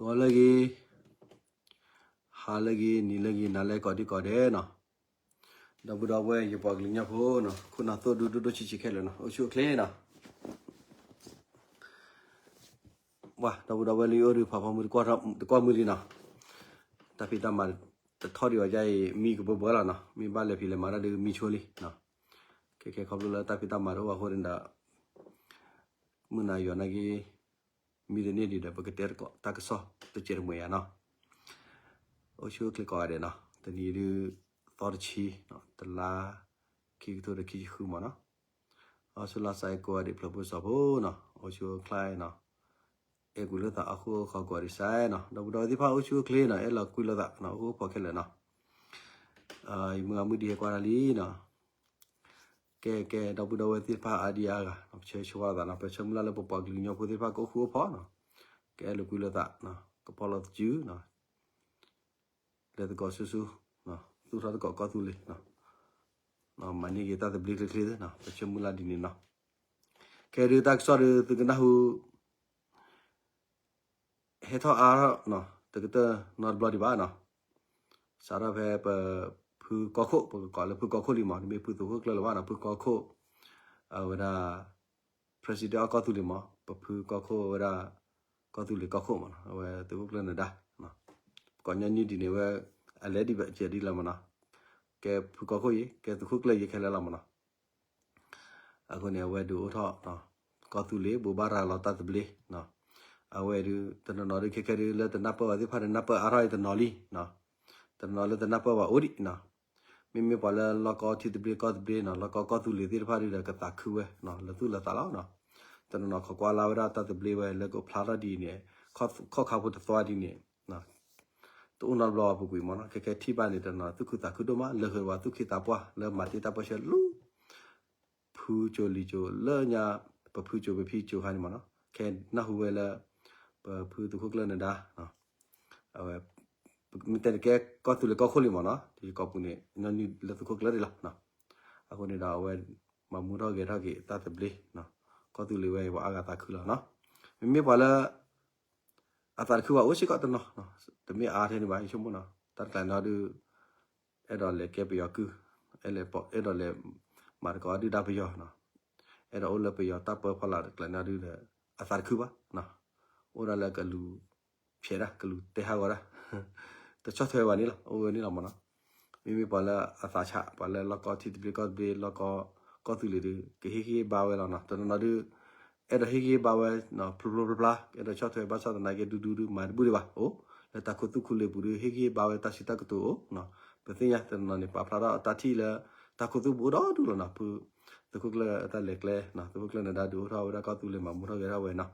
ဂီၤလၢအဂ့ၤ, ဟါလၢအဂ့ၤ, နံၤလၢအဂ့ၤ, နၤလၢအဂ့ၤ ကိးဒံကိးဒဲးနီၤ. ဒီပုၢ်ဒီဝဲၢ် ယပှၤကလုာ်ကညီဖိနီၤ, ခိၣ်နၢ်သိၣ်ဒူ ဒိၣ်ဒိၣ်ဆံးဆံးခဲလၢာ်နီၤ, အိၣ်ဆူၣ်အိၣ်ချ့နီၤ. ပှၤဒီပုၢ်ဒီဝဲၢ်လၢယအိၣ်ဒီး ဖးဖီမုၢ်တကွၢ်မုၢ်လံနီၤ. တၢ်ဖံးတၢ်မၤတထီၣ်ဒံးဘၣ်ဒ်အံၤ မံကဘၢဘၢလီၤနီၤ, မ့ၢ်ဘၣ်လဲၤဖံးလဲၤမၤတၢ်ဒီးမံဆိလံနီၤ. ခဲခဲခီဖျိလၢတၢ်ဖံးတၢ်မၤတအိၣ်ဘၣ်အဃိန့ၣ်ဒီး မုၢ်နၤယီၤနာ်က့ မံတန့ၢ်ဒံးဒီး ပကတဲတၢ်ကစီၣ်တစဲးတမှဲၤယၤနီၤ. အိၣ်ဆူၣ်အိၣ်ချ့ကိးဂၤဒဲးနီၤ, တနံၤဒုး သီတဆံ, တလါ ခံကထိဒီးခံဆံဃုမးနီၤ. အီဆူလါစဲကိးဂၤဒဲး ဖျၢၣ်ဖိစီၤဖိနီၤ, အိၣ်ဆူၣ်အိၣ်ချ့နီၤ, အဲၣ်ကွံလိာ်သးအဃိ ဃီကိးဂၤဒဲးစဲနီၤ, ဒီပုၢ်ဒီဝဲၢ်သ့ၣ်တဖၣ် အိၣ်ဆူၣ်အိၣ်ချ့နီၤ, အဲၣ်လီၤကွံလိာ်သးနီၤ, အိၣ်ဃူအိၣ်ဖိးခဲလၢာ်နီၤ. ယမုၢ်ဂၤမုၢ်ဒံးဟဲကွၢ်တၢ်လံနီၤ. ကဲကဲ ဒီပုၢ်ဒီဝဲၢ်သ့ၣ်တဖၣ်အါဒံအါဂၤနီၤ, ပဆၢဂ့ၤဆၢဝါလိာ်သးနီၤ, ပဆၢမုၢ်လၢ်လၢပပှၤကလုာ်ကညီဖိသ့ၣ်တဖၣ် ကအိၣ်ဃူအိၣ်ဖိးနီၤ, ကအဲၣ်လိာ်ကွံလိာ်သးနီၤ, ကဖီၣ်လိာ်သးစုနီၤ, လဲၤသကိးဆူၣ်ဆူၣ်, သူၣ်ထီၣ်သကိးကီၢ်သူလ့ၤနီၤ, မၤန့ၢ်က့ၤတၢ်သဘျ့ချ့ချ့နီၤ, ပဆၢမုၢ်လၢ်ဒ်န့ၣ်နီၤ. ခဲဒုးတၢ်ကစီၣ်ဒုး သုကနၢ်ဟူ ဟဲထီၣ်အါထီၣ်နီၤ, တကတၢၢ်နီတဘျီဒံးဘၣ်နီၤ. စးထီၣ်ဖဲပဖုကီၢ်ခိၣ်, ပကကိးလၢဖုကီၢ်ခိၣ်လံမး, တမ့ၢ်ဖုသုးခိၣ်ကျၢၢ်လၢၤဘၣ်နီၤ, ဖုကီၢ်ခိၣ်, အဝဲဒၣ် president အီၣ်ကီၢ်သူလ့ၤမး, ပဖုကီၢ်ခိၣ်ဝဲဒၣ် ကီၢ်သူလ့ၤကီၢ်ခိၣ်မးနီၤ, အဝဲသုးခိၣ်ကျၢၢ်နဒါ, ပကိးညီနုၢ်ဒ်န့ၣ်ဝဲ, အလဲၤဒံးဘၣ်ကဲဒ်လၢၤမးနီၤ, ကဲဖုကီၢ်ခိၣ်ယံၤ, ကဲသုးခိၣ်ကျၢၢ်ယံၤခဲလၢာ်လီၤမးနီၤ. အဃိန့ၣ် အဝဲဒုးအိၣ်ထီၣ် ကီၢ်သူလ့ၤ ဘိးဘၣ်ရၤလီၤတၢ်သဘျ့, အဝဲဒုး တနီၤနီၤဒုးခဲခဲဒုး လၢတနၢ်ပၢၢ်ဘၣ်သ့ၣ်တဖၣ်ဒီး နၢ်ပၢၢ်အါထီၣ်အံၤတနီၤလံ, တနီၤလၢတနၢ်ပၢၢ်ဘၣ်အိၣ်ဒံးနီၤ. မ့မ့ၢ်ပှၤလၢလီၢ်ကီထံသဘျ့ကီၢ်သဘျ့နီၤ, လီၢ်ကီကီၢ်သူလ့ၤသ့ၣ်တဖၣ်ဒုးဒီး ကသးခုဝဲ လၢသူၣ်လၢသးလီၤ. တနီၤနီၤခိးကွၢ်လၢ်ဝဲဒၣ်တၢ်သဘျ့ဝဲလၢကဖျါထီၣ်ဒ်အံၤန့ၣ်, ခီၣ်ခါဖိတသွါဒ်န့ၣ် တအိၣ်နီတဘျီပူၤကွံာ်မးနီၤ. ခဲခဲထံၣ်ဘၣ်န့ၣ် တနီၤသူၣ်ခုသးခုဒိၣ်မး လၢဃုာ်ဝဲသူၣ်က့သးပှၢ်လၢမၤတ့ၢ်တၢ်ပၢဆှၢလၢ ဖုကၠိၤလံၤကၠိၤလၢညါ, ပဖုကၠိၤပဖံကၠိၤခါန့ၣ်မးနီၤ. ခဲနၢ်ဟူဝဲလၢ ပဖုသုးခိၣ်ကျၢၢ်နဒါ အဝဲ မ့ၢ်တဲတကဲကီၢ်သူလ့ၤကီၢ်ခိၣ်လံမးနီၤ, ယကိးပူၤန့ၣ် ညီနုၢ်လၢသုးခိၣ်ကျၢၢ်ဒံးလီၤ. အဃိန့ၣ်ဒီးအဝဲ မၤမူထီၣ်ဂဲၤထီၣ်က့ၤတၢ်သဘျ့, ကီၢ်သူလ့ၤဝဲအံၤ ပှၤအါဂၤသးခုလီၤနီၤ. မ့မ့ၢ်ပှၤလၢ အသးတခုဘၣ်အိၣ်စ့ၢ်ကီးတနီၤ, တမ့ၢ်အါထဲန့ၣ်ဘၣ် ယဆိကမိၣ်နီၤ, တၢ်တကျါန့ၣ်ဒုး အဲၣ်ဒိးလဲၤကဲပယီၤကုၢ်, အဲၣ်ဒိးလဲၤမၤသကိးဒုၣ်ဒါပယီၤနီၤ, အဲၣ်ဒိးအိၣ်လၢပယီၤတၢ်ပၢဖီလာ်တကျါန့ၣ်ဒုးဒီး အသးတခုဘၣ်, အိၣ်ဒၣ်လၢကလူၤဖျဲးဒၣ် ကလူၤတဲဟးဂီၤဒၣ်, တဆီၣ်ထွဲဘၣ်န့ၣ်လီၤ, အိၣ်ဝဲန့ၣ်လီၤမးနီၤ. မ့မ့ၢ်ပှၤလၢအသးဆး ပှၤလၢလီၢ်ကီထံသဘျ့ကီၢ်သဘျ့ လီၢ်ကီကီၢ်သူလ့ၤဒုး ကဟ့ၣ်ဂံၢ်ဟ့ၣ်ဘါဝဲလီၤနီၤ. တနီၤနီၤဒုး အဲၣ်ဒိးဟ့ၣ်ဂံၢ်ဟ့ၣ်ဘါဝဲ ဖျိဖျိဖျါဖျါ အဲၣ်ဒိးဆီၣ်ထွဲဘၣ်ဆၣ်သနာ်က့ ဒူဒူဒုးမၤတဘူၣ်ဒံးဘၣ်အိၣ်, လၢတၢ်ခိၣ်သူၣ်ခိၣ်လ့ၤပူၤဒုး ဟ့ၣ်ဂံၢ်ဟ့ၣ်ဘါဝဲတၢ်စံးတၢ်ကတိၤအိၣ်, ပသ့ၣ်ညါတနီၤနီၤန့ၣ် ပာ်ဖျါထီၣ်တၢ်ထံၣ်လၢ တၢ်ခိၣ်သူၣ်ပူၤအိၣ်ဒီဒူၣ်လီၤနီၤ. ဖု သုးခိၣ်ကျၢၢ်အတၢ်လဲၤကျဲ သုးခိၣ်ကျၢၢ်နဒါဒုးအိၣ်ထီၣ်ဝဲဒၣ်ကီၢ်သူလ့ၤမၤမူထီၣ်ဂဲၤထီၣ်ဝဲနီၤ.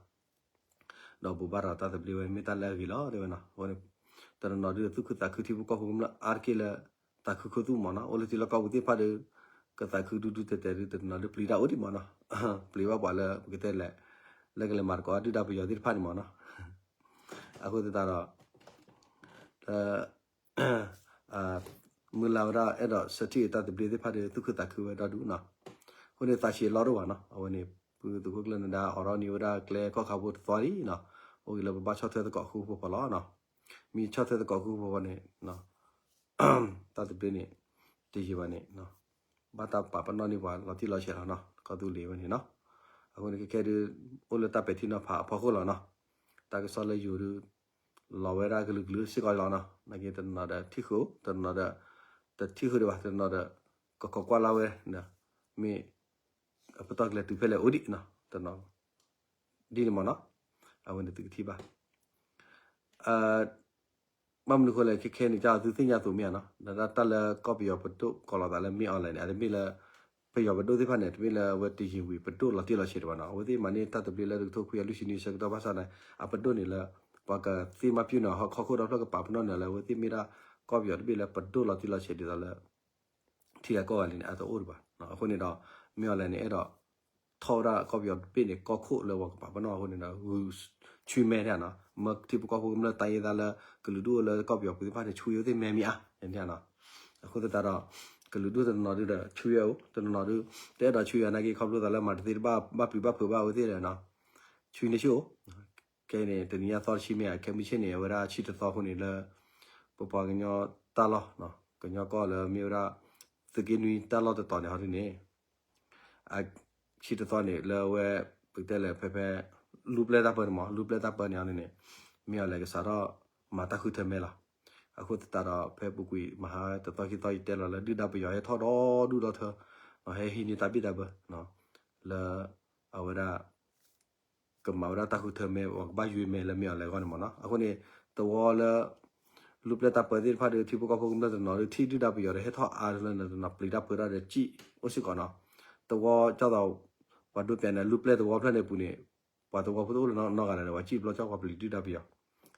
ဒီးဘိးဘၣ်ရၤတၢ်သဘျ့ဝဲ မ့ၢ်တၢ်လၢအဂ့ၤလီၤ တဲဝဲနီၤ. အဃိန့ၣ် တနီၤနီၤဒုးသူၣ်ခုသးခုထံဖိကီၢ်ဖိကမျၢၢ်အါတက့ၢ်လၢ သးခုခိၣ်သူၣ်မးနီၤ. အိၣ်လၢထံလီၢ်ကီၢ်ပူၤသ့ၣ်တဖၣ်ဒီး ကသးခုဒူဒူတဲာ်တဲာ်ဒုး တနီၤနီၤဒုးပျံၤတၢ်အိၣ်ဒံးမးနီၤ. ပျံၤဘၣ်ပှၤလၢပကတဲလဲၣ် လၢကလဲၤမၤသကိးဒုၣ်ဒါပယီၤသ့ၣ်တဖၣ်န့ၣ်မးနီၤ. အဃိသတးဒီး လၢ မုၢ်လၢ်ဝဲဒၣ်အဲၣ်ဒိးဆၢထံၣ်အတၢ်သဘျ့သ့ၣ်တဖၣ်ဒီး သူၣ်ခုသးခုဝဲဒီဒူၣ်နီၤ. အဃိန့ၣ်သးဆံးလီၤဒိၣ်ဘၣ်နီၤ. အဝဲန့ၣ် ဖုသုးခိၣ်ကျၢၢ်နဒါအိးထီၣ်န့ၢ်ဝဲဒၣ်ကျဲခီၣ်ခါဖိတသွါလံနီၤ. အိၣ်ဂ့ၤလၢပဘၣ်ဆီၣ်ထွဲသကိးဃူဖိးဖိးလီၤနီၤ. မ့ၢ်ဆီၣ်ထွဲသကိးဃူဖိးဖိးန့ၣ် တၢ်သဘျ့န့ၣ် တယံာ်ဘၣ်န့ၣ် ဘၣ်တၢ်ပာ်ပနီၣ်န့ၢ်ပှၤလီၤတံၢ်လီၤဆဲးလီၤနီၤ. ကီၢ်သူလ့ၤဝဲန့ၣ်နီၤ. အဃိန့ၣ်ခဲခဲဒုး အိၣ်လၢတၢ်ပဲာ်ထံနီၤဖးအဖီခိၣ်လီၤနီၤ. တၢ်ကစီၣ်လၢယိၤဒုး လီၤဝဲဒၣ်ကလုာ်ကလုာ်စ့ၢ်ကီးလီၤနီၤ. နာ်က့တနီၤဒီးထံၣ်ဃုာ်အိၣ် တနီၤဒီး တထံၣ်ဃုာ်ဒံးဘၣ် တနီၤဒီး ကခိးကွၢ်လၢ်ဝဲ မ့ၢ် အပတီၢ်ကျဲၤတုၤဖဲလဲၣ်အိၣ်ဒံးနီၤ. တနီၤ ဒ်န့ၣ်မးနီၤ. အဝဲန့ၣ်သုကထံၣ်ဘၣ် ဘၣ်မနုၤဃိလဲၣ် ခဲခဲန့ၣ် တၢ်သုသ့ၣ်ညါသိးမ့ၢ်ဧါနီၤ. တၢ်လၢကီၢ်ပယီၤပဒိၣ်ကိးလီၤသးလၢမ့ၢ် online န့ၣ် အတမ့ၢ်လၢ ပယီၤပဒိၣ်သ့ၣ်တဖၣ်န့ၣ် တမ့ၢ်လၢအဝဲတယံာ်ဝံၤပဒိၣ်လီၤတံၢ်လီၤဆဲးဒံးဘၣ်နီၤ. အဝဲသ့ၣ်မၤန့ၢ်တၢ်သဘျ့လၢတကထိခွံကယၤလွံၢ်ဆံနွံဆၢကတီၢ်ဘၣ်ဆၣ်န့ၣ် အပဒိၣ်န့ၣ်လၢ ပှၤကသ့မၤပျုၢ်န့ၣ် ဟီၣ်ခိၣ်ဒီဖျၢၣ်ကပာ်ပနီၣ်န့ၣ်လၢ အဝဲသ့ၣ်မ့ၢ်ဒၣ်ကီၢ်ပယီၤတဘ့ၣ်လၢပဒိၣ်လီၤတံၢ်လီၤဆဲးဒ်သိးလၢ ထံဂၤကီၢ်ဂၤလံန့ၣ် အတအိၣ်ဒံးဘၣ်. အဃိန့ၣ်ဒီး မ့ၢ် online န့ၣ် အဲၣ်ဒိးထီၣ်ဝဲဒၣ်ကီၢ်ပယီၤတဘ့ၣ်န့ၣ် ကီၢ်ခိၣ်လၢပှၤကပာ်ပနီၣ်အဃိန့ၣ်ဒီး ဂုာ်ဆူၣ်မဲာ်နီၤ. မၢထံဖိကီၢ်ဖိကမျၢၢ်တၢ်ယဲၢ်သးလၢကလုာ်ဒူၣ်အိၣ်လၢကီၢ်ပယီၤပူၤသ့ၣ်တဖၣ်န့ၣ် ဆူၣ်ယိာ်သ့ၣ်မဲာ်မံၤအါန့ၣ်နီၤ. အဃိသတးဒီး ကလုာ်ဒူၣ်တနီၤဒုးဒီး ဆူၣ်ယိာ်အိၣ် တနီၤနီၤဒုး တအဲၣ်ဒိးဆူၣ်ယိာ်နာ်က့ ခီဖျိသးလၢမၤတသ့တဘၣ် ဘၣ်ပျံၤဘၣ်ဖုးဘၣ်အဝဲသ့ၣ်ဒီးနီၤ ဆူၣ်န့ၢ်ဆူၣ်အိၣ် ခဲအံၤန့ၣ် တနံၤညါသီတဆံမ့ၢ်ဧါ, ခဲမုၢ်ဆ့ၣ်န့ၣ် အဝဲဒၣ်ဆံတသီအဃိန့ၣ်လၢ ပပှၤကညီတၢ်လီၢ်, ကညီကီၢ်လၢမ့ၢ်ဝဲဒၣ် သုးက့နွံတၢ်လီၢ်တတီၤန့ၣ်ဟီဒ်န့ၣ် အဆံတသီန့ၣ် လၢအဝဲ ပကတဲလဲၣ် ဖဲဖဲ လူၤပျဲၢ်တၢ်ပၢန့ၣ်မး, လူၤပျဲၢ်တၢ်ပၢန့ၣ်အီၤန့ၣ် မ့ၢ်အီၤလဲၣ်ကစးထီၣ်မၤတၢ်ဃုထၢမဲလီၤ. အဃိသတးဒီး ဖဲပူၤကွံာ်မဟါတသီခံသီယတဲလီၤလၢ ဒုၣ်ဒါပယီၤဟဲထီၣ်ဒီဒူၣ်ဒီထၢ, ဟဲဟံးန့ၢ်တၢ်ဘံၣ်တၢ်ဘၢ လၢ အဝဲဒၣ် ကမၤဝဲဒၣ်တၢ်ဃုထၢမဲ ပှၤကဘၣ်ယွ့မဲလၢမ့ၢ်အီၤလဲၣ်အဂီၢ်န့ၣ်မးနီၤ. အဃိန့ၣ် သဝီလၢ လူၤပျဲၢ်တၢ်ပၢသ့ၣ်တဖၣ်ဒီး ထံဖိကီၢ်ဖိကမျၢၢ်တနီၤဒီး ထံၣ်ဒုၣ်ဒါပယီၤဒီး ဟဲထီၣ်အါလၢနတနီၤပျံၤတၢ်ပၢတၢ်ဒီး စံၣ်အိၣ်စ့ၢ်ကီးနီၤ. သဝီကၢ်သိး ပှၤဒိးပျဲန့ၣ် လူၤပျဲၢ်သဝီဖျၢၣ်န့ၣ်ပူၤန့ၣ် ပှၤသဝီဖိတအိၣ်လၢနီတဂၤလဲၣ်ဒီး ပှၤစံၣ်ဘျီကၢ်ပှၤပျံၤဒုၣ်ဒါပယီၤ,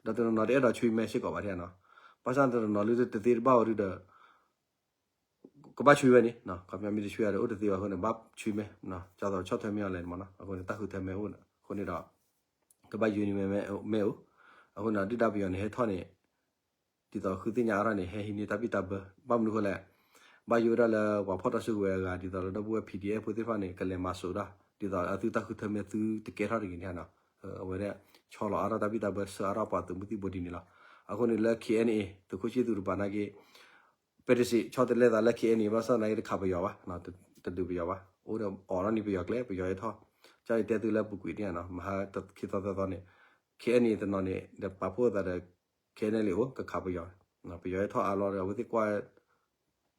ဒီးတနီၤနီၤတအဲၣ်ဒိးဆွံမဲစ့ၢ်ကီးဘၣ်နီၤ. ဘၣ်ဆၣ်တနီၤနီၤလၢတသ့တဘၣ်ဝဲဒုဒီး ကဘၣ်ဆွံဝဲန့ၣ်, ခီပညီမ့ၢ်တဆွံအီၤဒီး အိၣ်တသ့ဘၣ်အဃိန့ၣ် ဘၣ်ဆွံမဲ, ကၢ်သိးဆီၣ်ထွဲမ့ၢ်အီၤလဲၣ်မးနီၤ. အဃိန့ၣ် တၢ်ဃုထၢမဲအိၣ်အဃိန့ၣ်ဒီး ကဘၣ်ယွ့န့ၢ်ဝဲမဲအိၣ်, အဃိန့ၣ် ဒုၣ်ဒါပယီၤန့ၣ် ဟဲထီၣ်န့ၣ် ဒ်သိးဃုသ့ၣ်ညါအါထီၣ်န့ၣ် ဟဲဟံးန့ၢ်တၢ်ဘံၣ်တၢ်ဘၢ ဘၣ်မနုၤအဃိလဲၣ်, ဘၣ်ယိၣ်ဝဲဒၣ်လၢပှၤဖီၣ်တၢ်စုကဝဲၤအဂၤ ဒ်သိးလၢဒီပုၢ်ဝဲၢ် ပီၣ်ဒံၣ်အဲၣ် ဖိသ့ၣ်တဖၣ်န့ၣ် ကလဲၤမၤစိးဒၣ် ဒ်သိးအသုတၢ်ဃုထၢမဲသုတကဲထီၣ်တဂ့ၤန့ၣ်နီၤ. အဝဲဒၣ် ဆီလီၤအါထီၣ်တၢ်ဘံၣ်တၢ်ဘၢ ဆှၢအါထီၣ်ပှၤသုးမုၢ်သံၣ်ဘိဒ်န့ၣ်လီၤ. အဃိန့ၣ်လၢ KNA သုးခိၣ်ဆံၣ်သူးတပၤနာ်က့ ပတစံးဆီတလဲသးလၢ KNA ဘၣ်ဆၣ်သနာ်က့ တခးပယီၤဘၣ်, တဒုးပယီၤဘၣ်, အိၣ်ဒီးအီၤနီတမံၤပယီၤကျဲ ပယီၤဟဲထီၣ်, ကၢ်အံၤတဲသုလၢပူၤကွံာ်န့ၣ်နီၤ မဟါခံသီသၢသီန့ၣ် KNA တနီၤန့ၣ် ဒီးပာ်ဖှိၣ်သးဒီး KNLA အိၣ် ကခးပယီၤ, ပယီၤဟဲထီၣ်အါလီၤဒီး အဝဲသ့ၣ်ကွၢ်